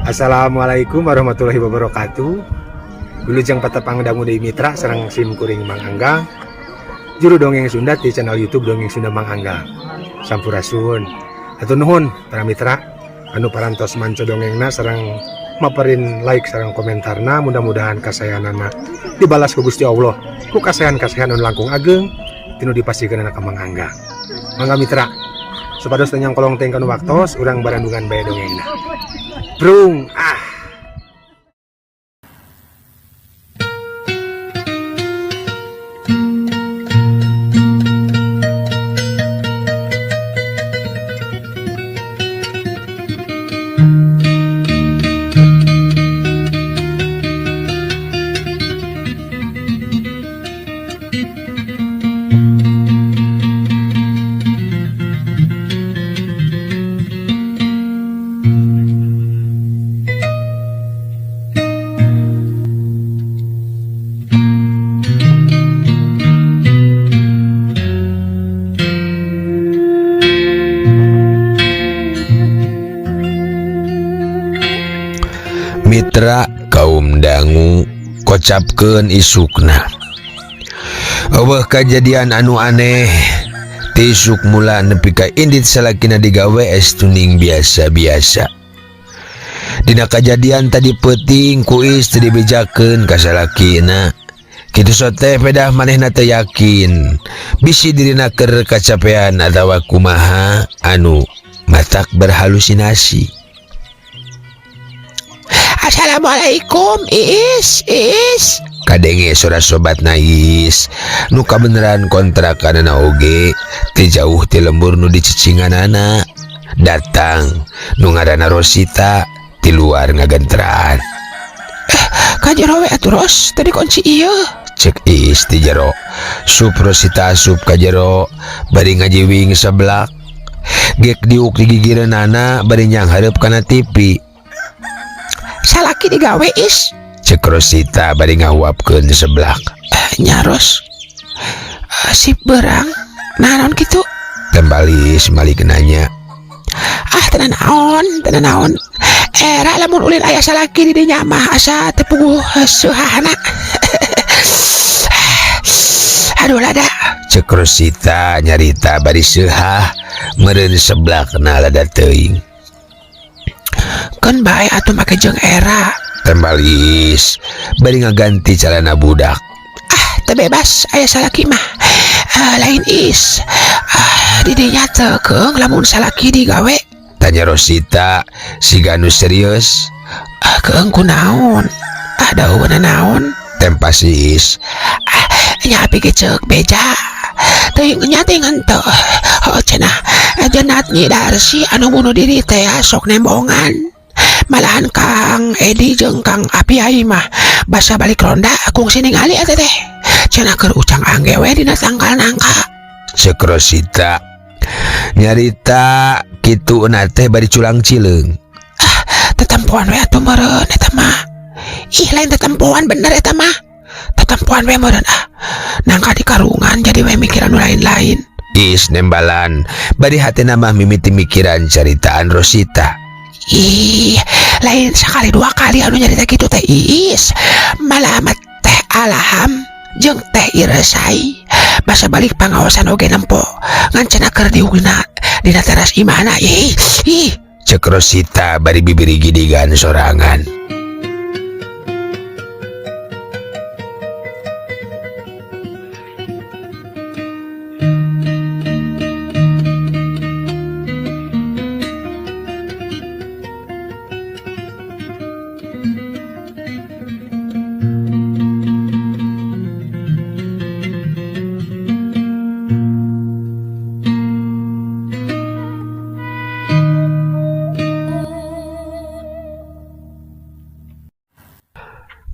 Assalamualaikum warahmatullahi wabarakatuh. Wilujeng patepang dangu deui, mitra, sareng sim kuring Mang Anggang, juru dongeng Sunda di channel YouTube Dongeng Sunda Mang Anggang. Sampurasun. Hatur nuhun para mitra anu parantos manco dongengna sareng maperin like sareng komentarna. Mudah-mudahan kasayanana dibalas ku Gusti Allah ku kasayan-kasayan anu langkung ageng ti nu dipasihkeun ka Mang Anggang. Mangga mitra, supados teu nyangkolong teuing kana waktos, urang barandungan bae dongengna. Brung ah. Mitra kaum dangu, kocapkeun isukna. Euweuh kajadian anu aneh. Ti isuk mula nepi ka indit, salakina digawe estuning biasa-biasa. Dina kajadian tadi peuting, ku Is teu dibejakeun ka salakina. Kitu sote pedah manehna teu yakin. Bisi dirina keur kacapean atawa kumaha anu matak berhalusinasi. Assalamualaikum, Is, Is. Kadenge suara sobat Is nu kabeneran kontrakanana oge teu jauh ti lembur nu dicicinganana. Datang nu ngaranna Rosita ti luar ngagenteran. Eh, ka jero we atuh, Ros, tadi kunci ieu. Cek Is ti jero. Sup Rosita asup ka jero bari ngajiwing seblak. Gek diuk di gigireunana bari nyanghareup kana TV. Salaki digawe, Is. Cek Rosita bari ngahuapkeun seblak. Eh, nya, Ros. Eh, sip berang. Naon kitu? Tembalis malik nanya. Ah, teu naon, teu naon. Era lamun ulin aya salaki di dinya mah asa teu puguh seuhahna. Aduh lada. Cek Rosita nyarita bari seuhah meureun seblakna lada teuing. Keun bae atuh make jeung era. Tembalis bari ngaganti calana budak. Ah, teu bebas aya salaki mah. Ah, lain, Is. Ah, di dinya teu keung lamun salaki digawe. Tanya Rosita siga nu serius. Ah, keung kunaon? Ah, daueuna naon? Tempas Is. Ah, nya api ge ceuk beja. Teuing nya teuing henteu. Oh, cenah jenat Nyi Darsi anu bunuh diri teh sok nembongan. Malahan Kang Edi jeung Kang Apiai mah basa balik ronda kungsi ningali eta teh. Cenah keur ucang angge we dina tangkal nangka. Cek Rosita nyarita kitu na teh bari culang cileung. Ah, tetempoan we atuh meureun eta mah. Ih, lain tetempoan, bener eta mah. Tetempoan we meureun ah. Nangka di karungan jadi we mikiran nu lain-lain. Is nembalan bari hatena mah mimiti mikiran caritaan Rosita. Ih, lain sekali dua kali anu nyarita kitu teh, Is. Malah mah teh Alham jeung teh Iresai. Basa balik pangaosan oge nempo. Ngan cenah keur diugna dina teras imahna. Ih, ih. Cek Rosita bari bibiri gidigan sorangan.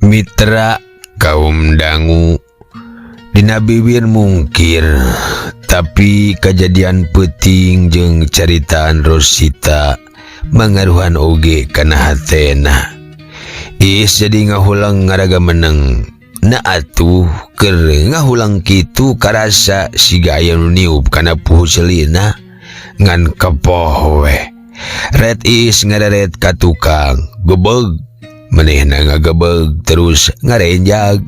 Mitra kaum dangu, dina bibir mungkir, tapi kejadian peuting jeung caritaan Rosita mangaruhan oge kana hatena. Is jadi ngahulang ngaraga meneng. Na atuh keur ngahulang kitu karasa siga aya nu niup kana puhu celina ngan kepoh we. Ret Iis ngareret ka tukang gebeg manehna ngagebeg terus ngarenjag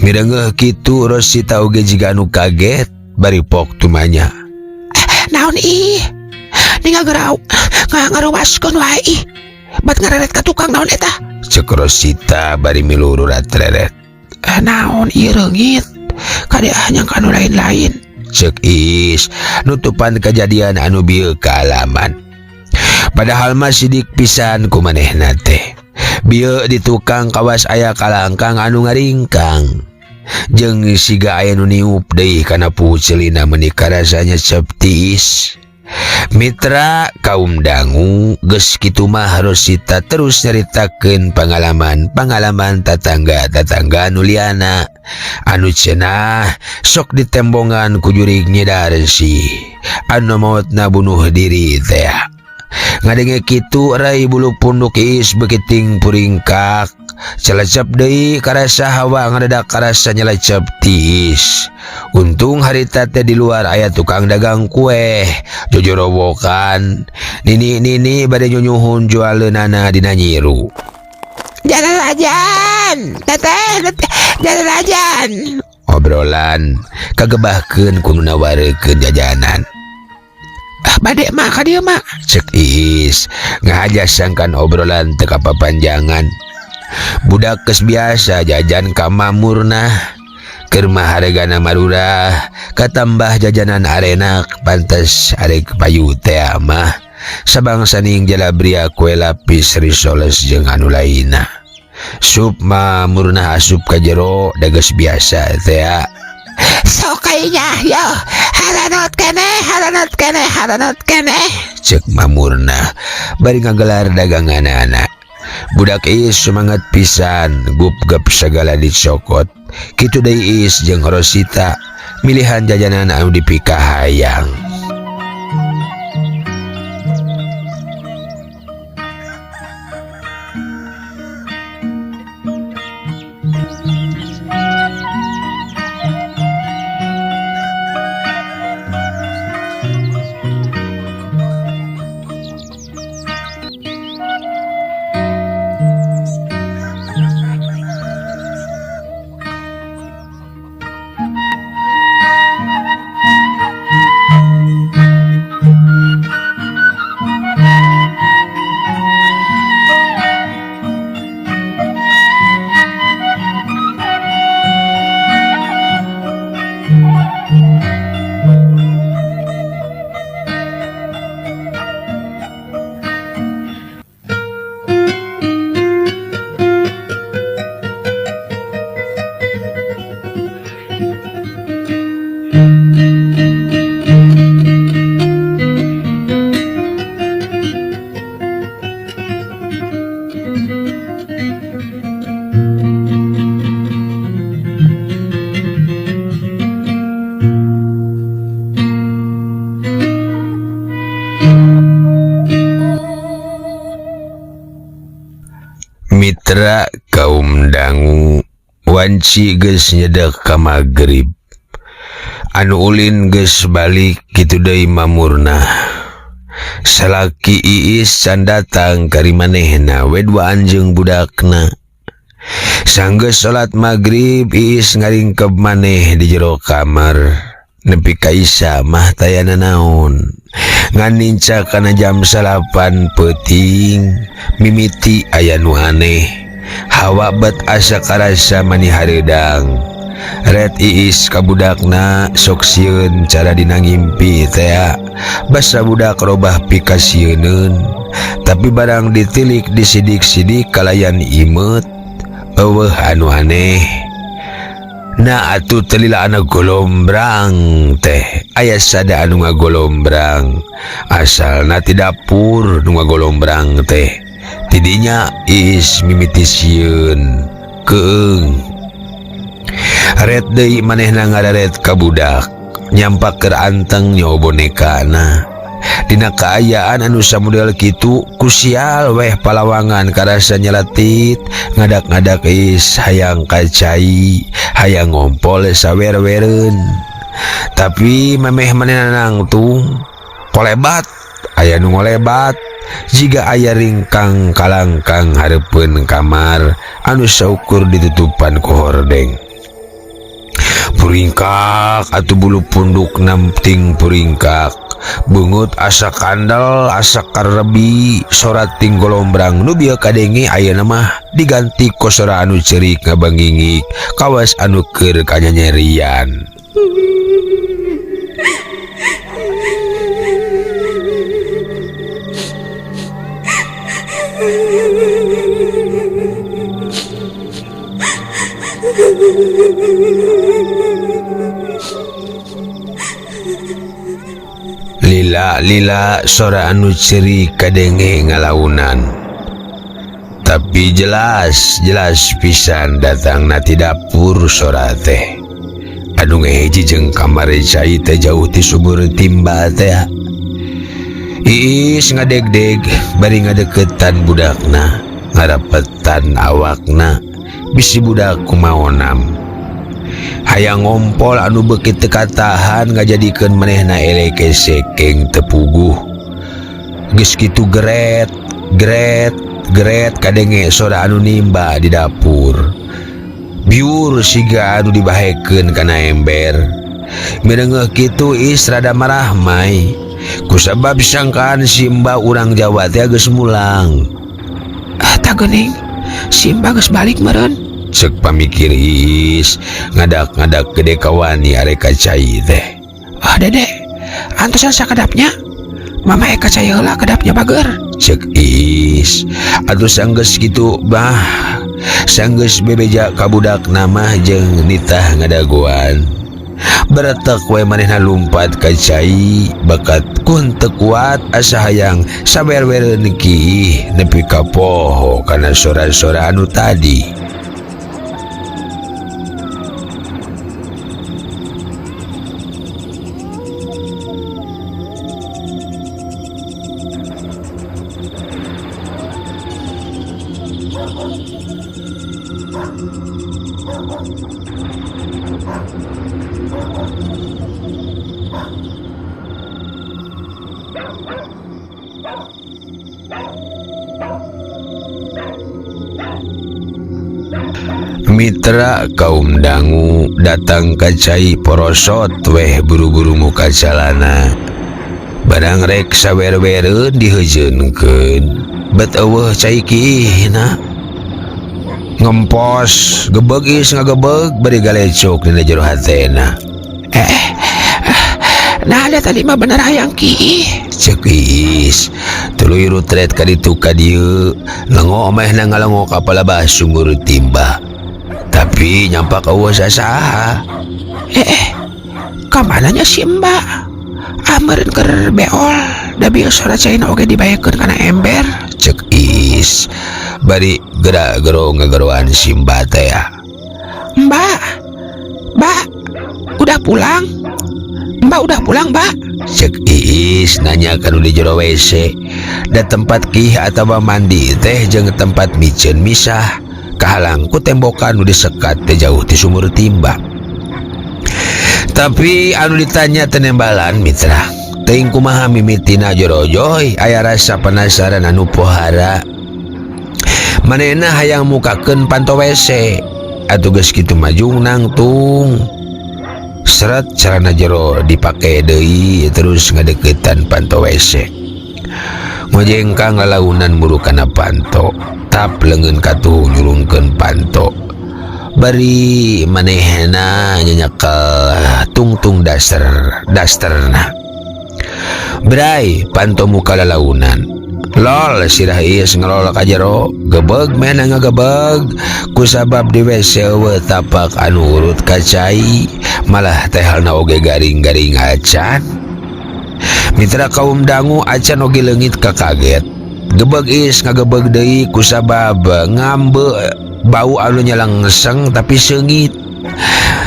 mirengeuh kitu Rosita oge jiga anu kaget bari pok tumanya. Naon ih ningal gerau ngaruaskeun wae ih bat ngareret ka tukang naon eta cek Rosita bari milururat reret. Naon ieu reungit kade ah nyangka anu lain-lain cek Iis nutupan kejadian anu bieu kaalaman. Padahal mah sidik pisan ku manehna teh. Bieu di tukang kawas aya kalangkang anu ngaringkang. Jeung siga aya nu niup deui kana pucelina meuni karasanya cep tiis. Mitra kaum dangu geus kitu mah Rosita terus nyaritakeun pengalaman-pengalaman tatangga-tatangga nu liana anu cenah sok ditembongan ku jurig Nyi Darsi anu maotna bunuh diri teh. Ngadenge kitu rai bulu punduk Iis beukiting puringkak celecep deui karasa hawa ngadedak karasa nyelecep tiis. Untung harita teh di luar aya tukang dagang kue jojorowokan nini-nini bade nyunyuhun jualeunana dina nyiru. Jalan-jalan teteh, jalan-jalan. Obrolan kagebahkeun ku nu nawarekeun jajanan. Bade mak ka dieu mak cek Iis ngahaja sangkan obrolan teu kapapanjangan. Budak geus biasa jajan ka mamurna keur mah haregana marurah katambah jajanan arenak pantes arek payu teh mah sabangsaning jalabria kue lapis risoles jeung anu lainna. Sup mamurna asup ka jero da geus biasa teh. Sok kayaknya yo haranot keneh haranot keneh haranot keneh cek mamurna bari ngagelar daganganana. Budak Iis semangat pisan gupgep segala dicokot. Kitu deui Iis jeung Rosita milihan jajanan anu dipikahayang. Mitra kaum dangu wanci geus nyedek ka magrib. Anu ulin geus balik kitu deui mamurna. Salaki Iis can datang kari manehna we duaan jeung budakna. Sanggeus salat magrib Iis ngaringkeb maneh di jero kamar. Nepi ka Isa mah tayana naon. Ngan ninca kana jam 9 peuting mimiti aya nu aneh. Hawa bet asa karasa mani hareudang. Ret Iis ka budakna sok sieun cara dina ngimpi tea. Basa budak robah pikasieuneun. Tapi barang ditilik disidik-sidik kalayan imeut. Eueuh anu aneh. Nah atuh telila anu golombrang teh. Aya sada anu ngagolombrang. Asalna ti dapur nu ngagolombrang teh. Tidinya Iis mimiti sieun keung. Ret deui manehna ngararet ka budak. Nyampak keur anteng nyawa bonekana. Dina kaayaan anu samodel kitu kusial weh palawangan karasa nyeletit ngadak-ngadak Iis hayang kacai hayang ngompol sawer-wereun. Tapi memeh manehna nangtung kolebat aya nu ngolebat. Jiga aya ringkang kalangkang hareupeun kamar anu saukur ditutupan ku hordeng. Puringkak atuh bulu punduk namting puringkak. Beungeut asa kandel asa karebi sora ting golombrang nu bieu kadenge ayeuna mah diganti ku sora anu ceurik ngabangingik kawas anu keur kanyanyerian. Lila-lila sora anu ceurik kadenge ngalaunan. Tapi jelas pisan datangna ti dapur sora teh. Anu ngahiji jeung kamar cai teh jauh ti sumur timba teh. Iis ngadegdeg bari ngadeukeutan budakna, ngarapetan awakna, bisi budak kumaonam. Hayang ngompol anu beuki teu katahan ngajadikeun manehna eleke sekeng teu puguh. Geus kitu geret geret geret kadenge sora anu nimba di dapur. Biur siga anu dibahekeun kana ember. Mirengeuh kitu Iis rada marahmai. Kusabab sangkaan si Mbak urang Jawa teh geus mulang. Ah tah geuning, si Mbak geus balik meureun. Cek pamikir Iis ngadak-ngadak gede kawani arek ka cai teh. Ah Dede, antosan sakedapnya. Mama eka cai heula kedapnya bager. Cek Iis, atuh sanggeus kitu bah. Sanggeus bebeja ka budak namah jeung nitah ngadagoan. Beretek we manehna lumpat ka cai bakat kun teu kuat asa hayang sawer-wereun kiih nepi ka poho kana sora-sora anu tadi. Mitra kaum dangu datang ka cai porosot weh buru-buru muka calana. Barang rek sawer-wereun diheujeunkeun. Bet eueuh cai kiihna. Ngempos gebeg is ngagebeg bari galecok dina jero hatena. Nah ada tadi mah bener hayang kiih. Cek Iis tuluy rutret ka ditu ka dieu lengo omehna ngalengo ka palabah sumur timba. Tapi nyampak eueuh sasaha. Kamananya si Mbak? Ameureun keur beol, da bieu sora caina oge dibayekeun kana ember. Cek Iis bari gera-gero ngageroan si Mbak teh ya. Mbak, Mbak, udah pulang? Mbak udah pulang, Mbak? Cek Iis nanya kanu di jero WC. Da tempat kih atawa mandi teh jeung tempat miceun misah. Kahalang ku tembokan nu disekat teh jauh ti sumur timba. Tapi anu ditanya tenembalan mitra. Teuing kumaha mimitina jorojoy aya rasa penasaran anu pohara. Manehna hayang mukakeun panto WC. Atuh geus kitu majung nangtung. Seret celana jero dipake deui terus ngadeukeutan panto WC. Ngojengkang lalaunan muru kana panto. Tap leungeun katuh nyurungkeun panto. Bari manehna nyanyakel tungtung dasterna. Bray panto muka lalaunan. Lol sirah Iis ngelol ka jero, gebeg mena ngagebeg kusabab di WC eueuh tapak anu urut ka cai, malah tehalna oge garing-garing acan. Mitra kaum dangu acan oge leungit kakaget. Gebeg Iis ngagebeg deui kusabab ngambe bau anu nyalangseng tapi seungit.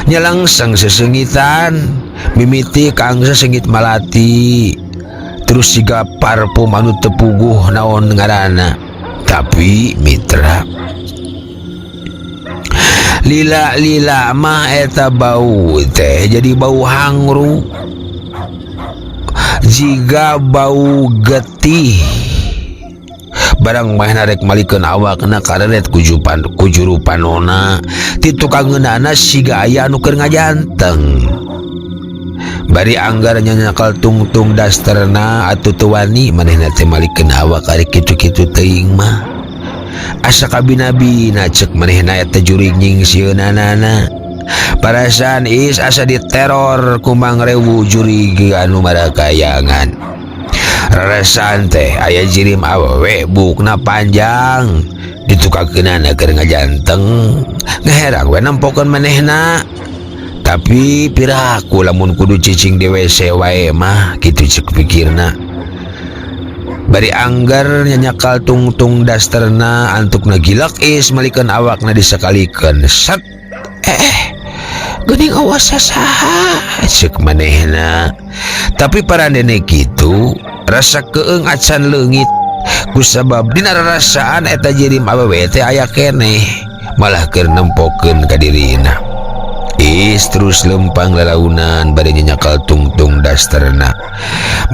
Nyalangseng sesengitan mimiti kangsa sengit malati. Terus siga parfum anu teu puguh naon ngaranna. Tapi mitra lila-lila mah eta bau teh jadi bau hangru. Jiga bau getih. Barang manehna rek malikeun awakna kareret ku jupan ku juru panona ti tukangeunana siga aya anu keur ngajanteng. Bari anggar nyanyakal tungtung dasterna atuh teu wani manehna teh malikeun awak ari kitu-kitu teuing mah. Asa kabina-bina ceuk manehna eta jurig nyingsieunnana. Parasaan Iis asa diteror ku mangrewu jurig anu marakayangan. Rarasaan teh aya jirim awewe buukna panjang ditukakeunana keur ngajanteng ngeherang we nempokeun manehna. Tapi piraku lamun kudu cicing di WC wae mah kitu ceuk pikirna. Bari anggar nyanyakal tungtung dasterna antukna gilak Iis malikeun awakna disakalikeun set. Geuning awas saha ceuk manehna. Tapi parandene kitu rasa keung acan leungit kusabab dina rarasaan eta jirim awewe teh aya keneh malah keur nempokeun ka dirina. Iis terus lempang lalaunan bari nyanyakal tungtung dasterna.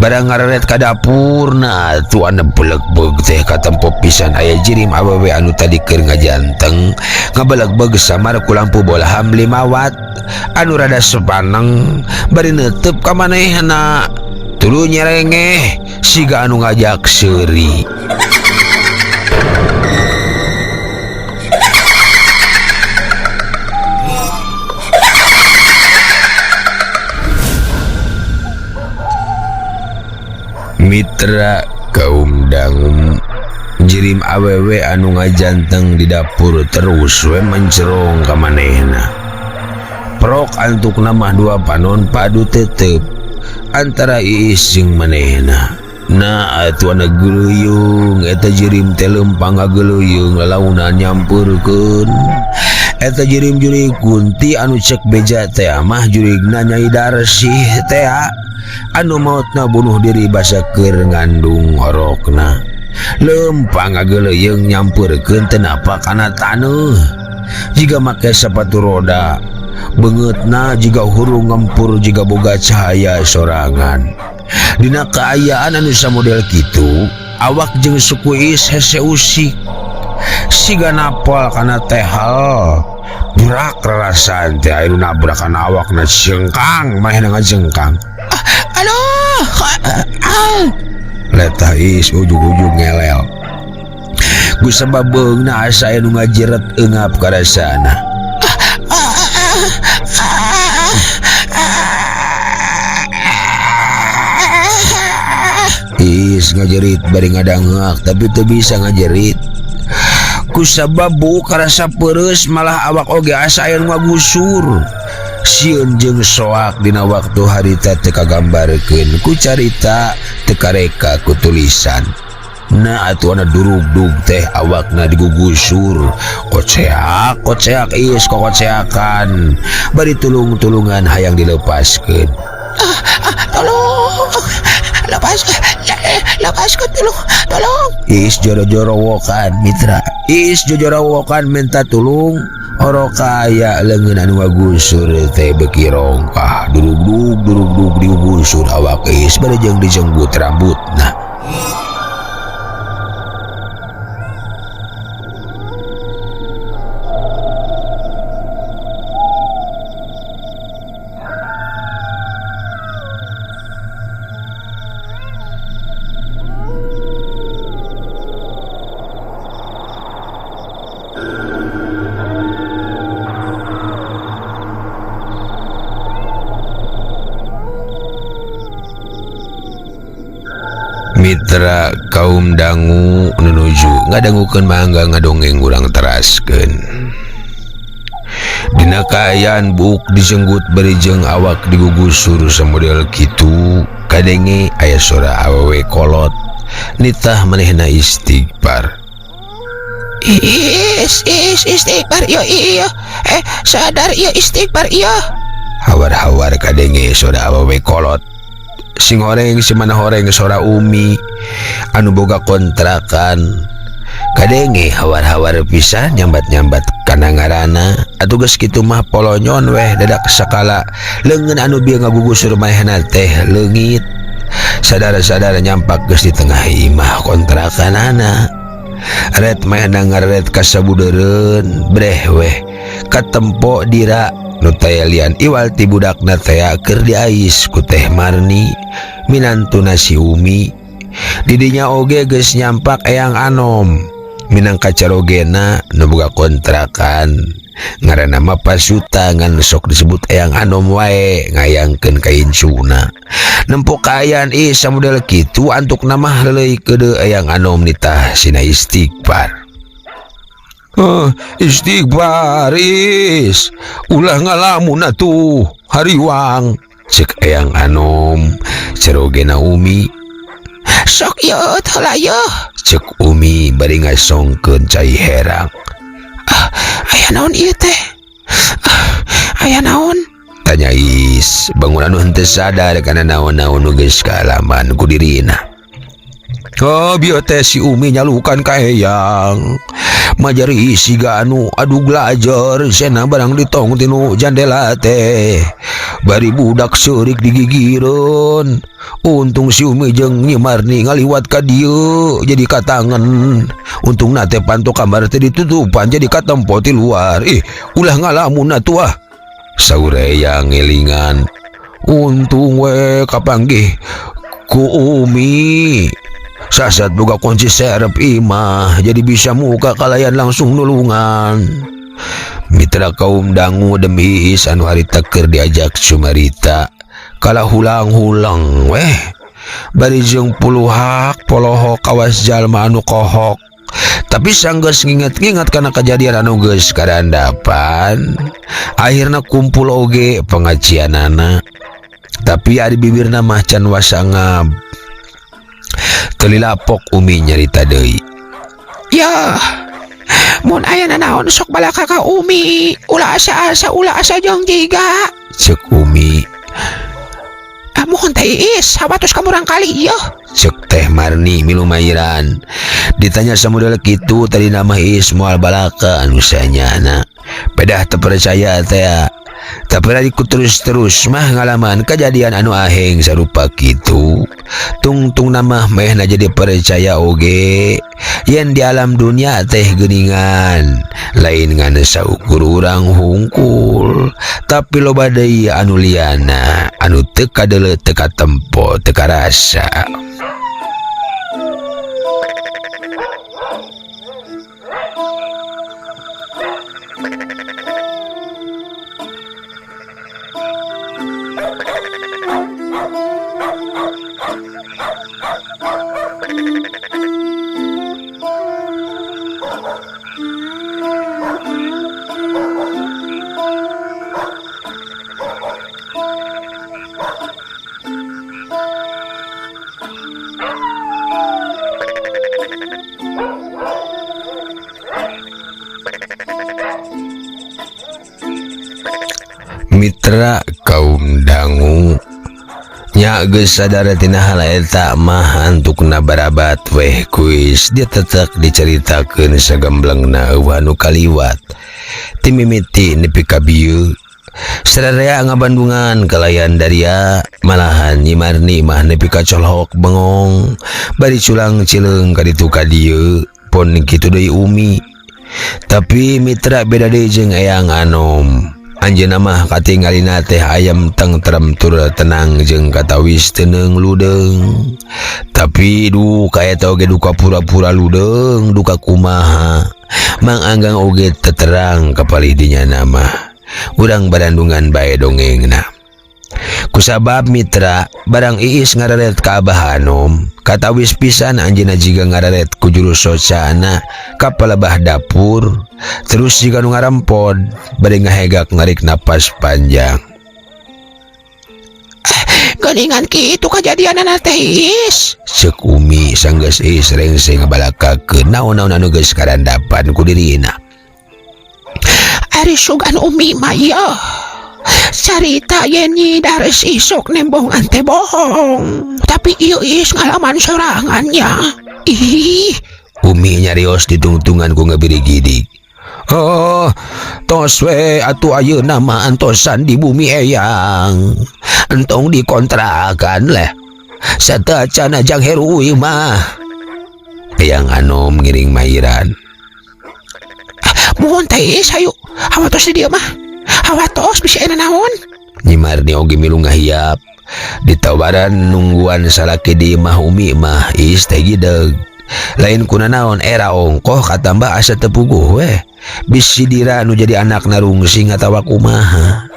Barang ngareret ka dapurna atuh anu belegbeg teh katempo pisan aya jirim awewe anu tadi keur ngajanteng ngabelegbeg samar ku lampu bolaham 5 watt anu rada sepaneng bari neuteub ka manehna tuluy nyerengeh siga anu ngajak seuri. Mitra kaum dangu jirim awewe anu ngajanteng di dapur terus we mencerong ka manehna. Prok antukna mah dua panon padu tetep antara Iis jeung manehna. Nah atuh anu geuleuyeung eta jirim teh leumpang ngageuleuyeung lalaunan nyampeurkeun. Eta jirim jurig kunti anu cek beja teh mah jurigna Nyai Darsih teh anu mautna bunuh diri basa keur ngandung horokna. Leumpang ngageuleuyeung nyampeurkeun teu napa kana taneuh. Jiga make sepatu roda, beungeutna jiga hurung ngempur jiga boga cahaya sorangan. Dina kaayaan anu samodel kitu, awak jeung suku Iis hese usik. Siga napol kana tehal. Brak rarasaan teh anu nabrak kana awakna jengkang, manehna ngajengkang. Aduh. Letah Iis ujug-ujug ngelel. Ku sabab beungna asa anu ngajeret eungap karasana. Iis ngajerit bari ngadangeak tapi teu bisa ngajerit. Ku sabab buuk karasa peureus malah awak oge asa aya nu ngagusur. Sieun jeung soak dina waktu harita teu kagambarkeun ku carita teu kareka ku tulisan. Nah atuh anu durugdug teh awakna digugusur. Koceak koceak Iis kokoceakan bari tulung-tulungan hayang dilepaskeun. Tolong lepaskeun tolong tolong. Iis joro-jorowokan mitra. Iis jojorowokan minta tulung. Orok kaya leungeun anu ngagusur teh beuki rongkah. Durugdug durugdug digugusur awak Iis bari jeung dijenggut rambutna. Mitra kaum dangu nunuju ngadangukeun mangga ngadongeng urang teraskeun. Dina kaayaan buuk dijenggut bari jeung awak digugusur samodel kitu kadenge aya sora awewe kolot nitah manehna istighfar. Is is istighfar ieu ieu sadar ieu istighfar ieu. Hawar-hawar kadenge sora awewe kolot. Sing horeng simana horeng sora Umi anu boga kontrakan. Kadenge hawar-hawar pisan nyambat-nyambat kana ngaranna. Atuh geus kitu mah polonyon weh dadak sakala leungeun anu bieu ngagugusur manehna teh leungit. Sadar-sadar nyampak geus di tengah imah kontrakanana. Ret mehna ngaret ka sabudeureun breh weh katempo dira nu taya lian iwal ti budakna tea keur diais ku Teh Marni minantuna si Umi. Didinya oge geus nyampak Eyang Anom minangka carogena nu boga kontrakan ngaranna mah Pasuta ngan sok disebut Eyang Anom wae ngayangkeun ka incuna. Nempo kaayaan Iis samodel kitu antukna mah leuleui keudeuh Eyang Anom nitah sina istighfar. Istighfar Is, ulah ngalamun atuh hariwang, cek Eyang Anom carogena Umi. Sok ieu teh lah ieu, cek Umi bari ngasongkeun cai herang. Aya naon ieu teh? Aya naon? Tanya Is, bangun anu henteu sadar kana naon-naon nu geus kaalaman ku dirina. Oh, bieu teh si Umi nyalukan ka Eyang. Majari siga anu adug lajer sena barang ditong tinu jandela teh. Bari budak seurik digigireun. Untung si Umi jeung Nyi Marni ngaliwat ka dieu jadi katangen. Untungna teh panto kamar teh ditutupan jadi katempo ti luar. Ih, ulah ngalamun atuh ah. Saur Eyang ngelingan. Untung we kapanggih ku Umi. Sasat boga kunci serep imah jadi bisa muka kalayan langsung nulungan. Mitra kaum dangu demi Iis anu harita keur diajak sumarita kalah hulang-hulang weh. Bari jeung puluhak polohok kawas jalma anu kohok. Tapi sanggeus nginget-nginget kana kejadian anu geus karandapan, akhirna kumpul oge pengajianana. Tapi ari bibirna mah can wasangab. Teu lapok Umi nyarita deui. Ya, mun aya nanaon sok balaka ka Umi, ulah asa-asa ulah asa jeung jiga. Cek Umi. Mohon Teh Iis, hawatos ka murang kali ieu. Cek Teh Marni milumayiran. Ditanya samodel kitu tadi nama Iis moal balaka anu sanyana. Pedah teu percaya teh. Tapi lagi ku terus-terus mah ngalaman kejadian anu aheng sarupa kitu. Tungtung nama mehna jadi percaya oge. Yen di alam dunia teh geuningan, lain ngan saukur urang hungkul, tapi loba deui anu liana anu teu kadeuleu teu katempo teu karasa. Mitra kaum dangu nya geus sadar tina hal eta mah antukna barabat weh kuis dia tetek dicaritakeun sagamblengna eueuh anu kaliwat ti mimiti nepi ka bieu sararea ngabandungan kalayan daria malahan Nyi Marni mah nepi ka colhok bengong bari culang cileung ka ditu ka dieu pon kitu deui Umi. Tapi mitra beda deui jeung Eyang Anom. Anjeunna mah katingalina teh ayam tengtrem tur tenang jeung katawis teu ludeung. Tapi duka eta oge duka pura-pura ludeung duka kumaha. Mang Anggang oge teterang kapalih dinya nama. Urang barandungan bae dongengna. Kusabab mitra barang Iis ngararet ka Abah Anom, katawis pisan anjeunna jiga ngararet ku juru socana ka palebah dapur, terus jiga nu ngarempod bari ngahegak ngarik napas panjang. Geuningan kitu kajadianana teh Iis. Ceuk Umi sanggeus Iis rengse ngabalakakeun naon-naon anu geus karandapan ku dirina. Ari sugan Umi mah ieu. Carita yen Nyi Darsi sok nembongan teh bohong, tapi ieu Iis ngalaman sorangannya. Ih, Umi nyarios ditungtungan ku ngabirigidig. Oh, tos we atuh ayeuna mah antosan di bumi Eyang. Entong dikontrakan leh. Sateuacan jang heru mah. Eyang Anom ngiring Mairan. Muhun teh Is hayu hawatos di dieu mah. Hawatos bisi aya naon. Nyi Marni oge milu ngahiap. Ditawaran nungguan salaki di imah Umi mah Iis teh gideg. Lain kuna naon era ongkoh katambah asa teu puguh weh. Bisi dira nu jadi anak narungsing atawa kumaha.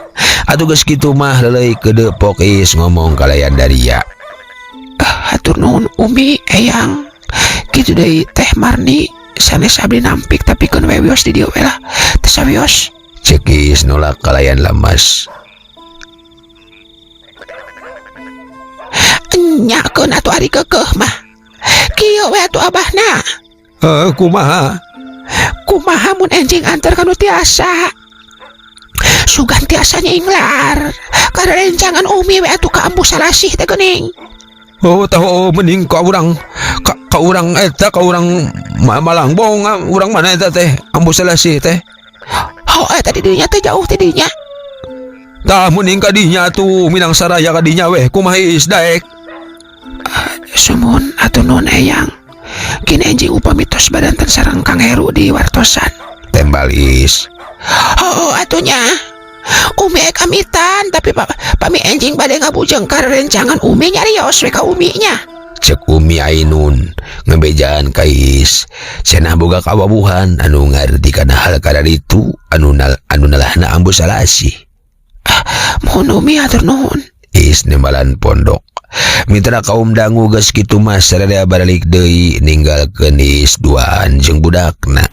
Atuh geus kitu mah leuleui keudeuh pok Iis ngomong kalayan daria. Hatur nuhun Umi Eyang. Kitu deui Teh Marni sanes abdi nampik tapi keun we wios di dieu we lah. Teu sawios. Ceuk Iis nolak kalayan lemes. Nyakeun atuh ari keukeuh mah. Kieu we atuh abahna. Kumaha? Kumaha mun enjing antar kanu tiasa. Sugan tiasa nyinglar. Karencangan Umi we atuh ka Ambu Salasih teh geuning. Oh, tahu mending ka urang ka urang eta ka urang Malangbong, urang mana eta teh Ambu Salasih teh. Oh, eta di dinya teh jauh ti dinya. Tah mending ka dinya tuh Minang Saraya ka dinya weh kumaha Iis daek. Sumun atuh nuhun Eyang. Kini enjing upami tos badanten sareng Kang Heru di wartosan. Tembal Iis. Oh, atunya. Umi ek amitan tapi pami enjing bade ngabujeng karencangan Umi nyarios we ka Umi nya. Cek Umi Ainun ngebejaan ka Iis. Cenah boga kawabuhan anu ngarti kana hal kadaritu anu nalahna Ambu Salasih. Muhun Umi atur nuhun. Iis nembalan pondok. Mitra kaum dangu geus kitu mah sararea baralik deui ninggalkeun Iis duaan jeung budakna.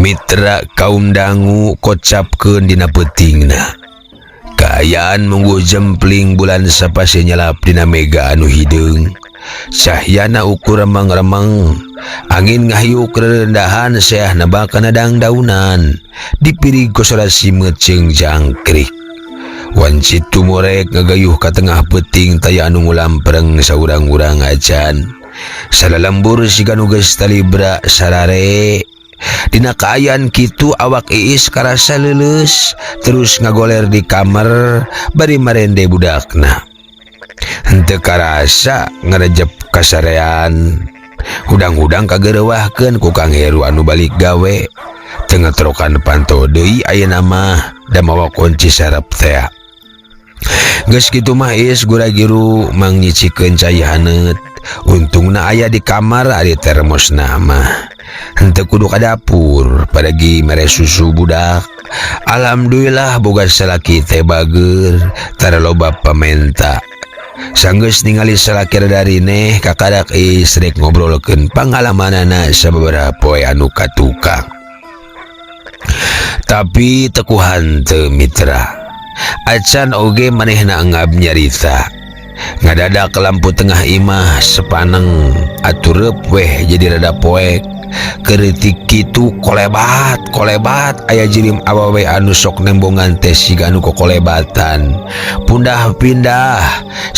Mitra kaum dangu kocapkeun dina peutingna. Kaayaan mungguh jempling bulan sapasih nyelap dina mega anu hideung. Cahyana ukur remang-remang, angin ngahiuk rerendahan seah nebak kana dangdaunan. Dipirig ku sora simeut jeung jangkrik. Wanci tumorek ngagayuh ka tengah peuting taya anu ngulampreng saurang-urang acan. Salalembur siga nu geus talibra sarare. Dina kaayaan kitu awak Iis karasa leuleus terus ngagoler di kamar bari marende budakna. Henteu karasa ngarejep kasarean. Hudang-hudang kagerewahkeun ku Kang Heru anu balik gawe. Teu ngetrokan panto deui ayeuna mah da mawa kunci sarep teh. Geus kitu mah Iis gura-giru mangnyicikeun cai haneut. Untungna aya di kamar ari termosna mah. Henteu kudu ka dapur padagi mere susu budak. Alhamdulillah boga salaki teh bager, tara loba pamenta. Sanggeus ningali salaki radarineh kakadak Iis rek ngobrolkeun pangalamanana sababaraha poe anu katukang. Tapi teu kuhanteu mitra. Acan oge manehna engab nyarita. Ngadadak lampu tengah imah sepaneng atureup weh jadi rada poek. Keretik kitu kolebat kolebat aya jirim awewe anu sok nembongan teh siga anu kokolebatan. Pundah pindah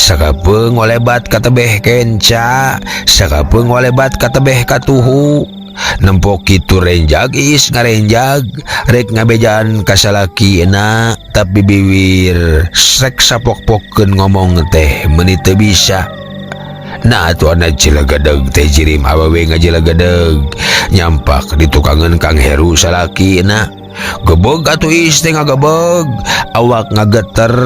sakapeung ngolebat katebeh kenca, sakapeung ngolebat katebeh katuhu. Nempo kitu renjag Iis ngarenjag rek ngabejaan ka salakina tapi biwir srek sapok-pokeun ngomong teh meuni teu bisa. Nah atuh ana cilegedeg teh jirim awewe ngajilegedeg nyampak di tukangeun Kang Heru salakina. Gebeg atuh Iis teh ngagebeg awak ngageter.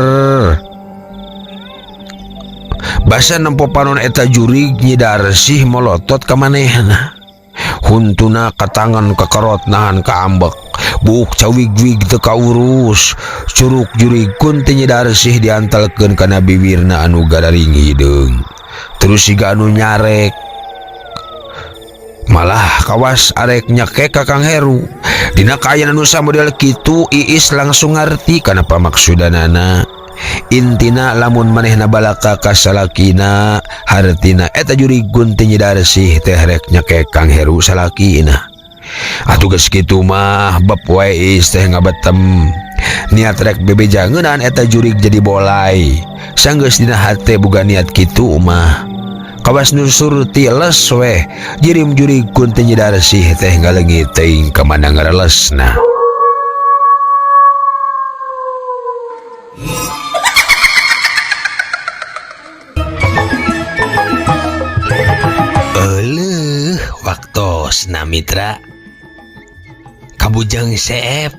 Basa nempo panon eta jurig Nyi Darsih molotot ka manehna. Huntuna katangan kekerot nahan kaambek. Buuk cawig-wig teu kaurus. Curuk jurig kun teh Nyi Darsih diantelkeun kana biwirna anu gararing hideung. Terus siga anu nyarek. Malah kawas arek nyekek ka Kang Heru. Dina kaayaan anu samodel kitu Iis langsung ngarti kana pamaksudanana. Intina lamun manehna balaka ka salakina hartina eta jurig Gunti Nyi Darsih teh rek nyekek Kang Heru salakina. Atuh geus kitu mah bab wae Iis teh ngabetem. Niat rek bebeja ngeunaan eta jurig jadi bolai. Sanggeus dina hate boga niat kitu mah. Kawas nu surti les weh jirim jurig Kunti Nyi Darsih teh ngaleungit teuing ka mana ngarelesna. Euleuh waktosna mitra. Kabujang seep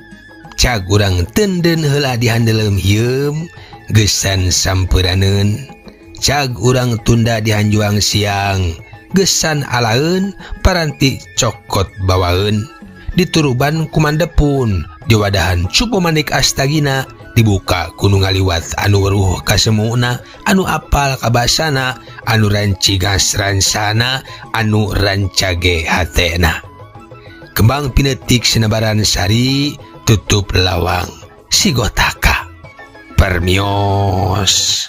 cag urang tenden heula di handeuleum hieum geusan sampuraneun. Cag urang tunda di hanjuang siang geusan alaeun paranti cokot bawaeun. Dituruban ku mandepun diwadahan cupu manik astagina dibuka ku nu ngaliwat anu weruh kasemuna anu apal kabasana anu rancigas ransana anu rancage hatena. Kembang pinetik sinebaran sari tutup lawang sigotaka. Permios.